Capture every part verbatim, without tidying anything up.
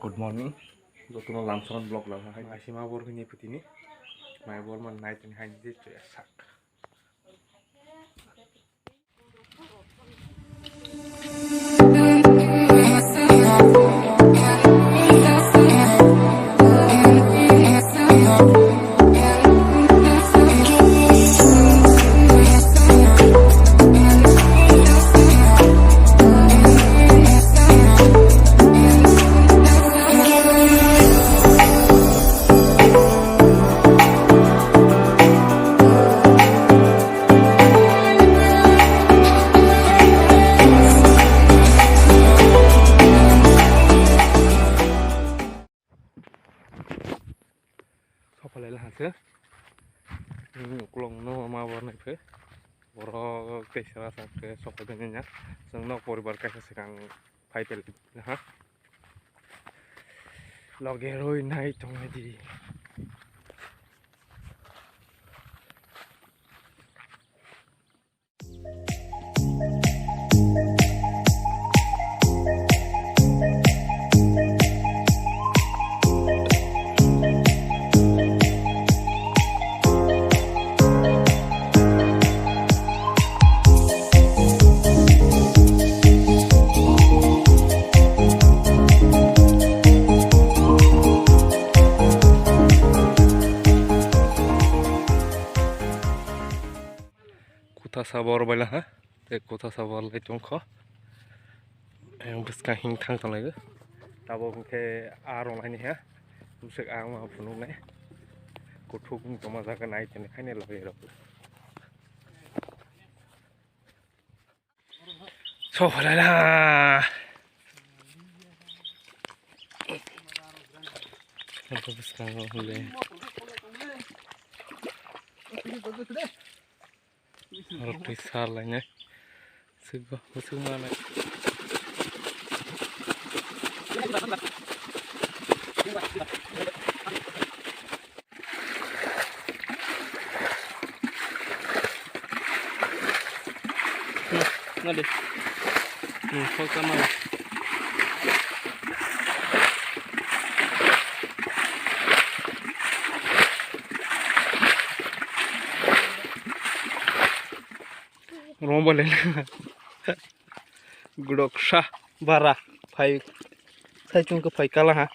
Good morning. Jotono lamsoran vlog laha hai. Maisima bor hini putini. Mai bor man nai tini hai je sak. Sophalai laha se. Ukulok no ma bornai phe. Borok tei sara sak khe sophai bini ya. Chwng nok poribar kaisa swkang phai pele ha. Loge roi nai tongnai di. Kotha sabo oro baila ha, tei kotha sabo lai tongkho. Ayang bwskang hing thang tonglaigo. Tabuk hwnkhe aro laini ha, bwswk ang ma phunuknai. Kuthuk wng tongma jaga nai tongkhaini logi rok. Sophalai na. Abo bwskango hwnle. Oro twi sar lainai. Swkgo, swkma nai. Nadi. Hmm, kok sama. Rombo le. Gudok sa bara phai. Sai chung ko phai kala ha.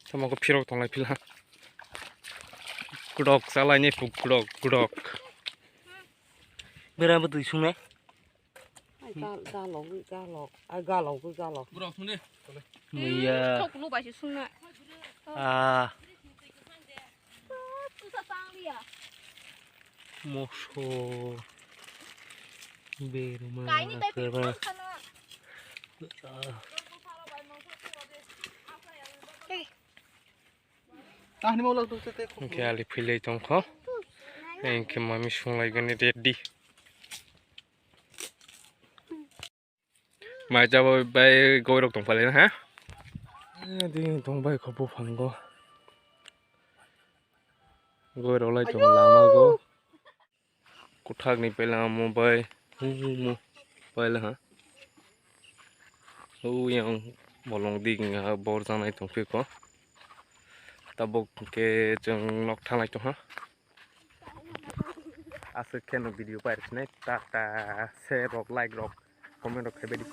Tamo ko phirok tonglai phila. Gudok salai ni puk gudok gudok. Bera bo twi sungnai. Ai, gal-, galok, galok. Ai, galok, galok. Muya. Thok lu bai se sungna. Ah. Tusa tang liya. Moso. Berma. Kaini tai kera. Pi khana. Ah. Hey. Hwnkhe ali philai tongkho. Hwnkhe mami sunglaigani ready. Mai jabo bai goirok tongphalai ha? Di tongbai kho buphango. Goirok lai tong lama go. Kwthakni pela mo bai, mo paila ha. O yang bolong dik nga bor janai tongphi ko. Tabuk ke chwng nok thanglai tong ha. Aswk khe no video pairwknai, tata, share rok, like rok, comment rok khaibadi.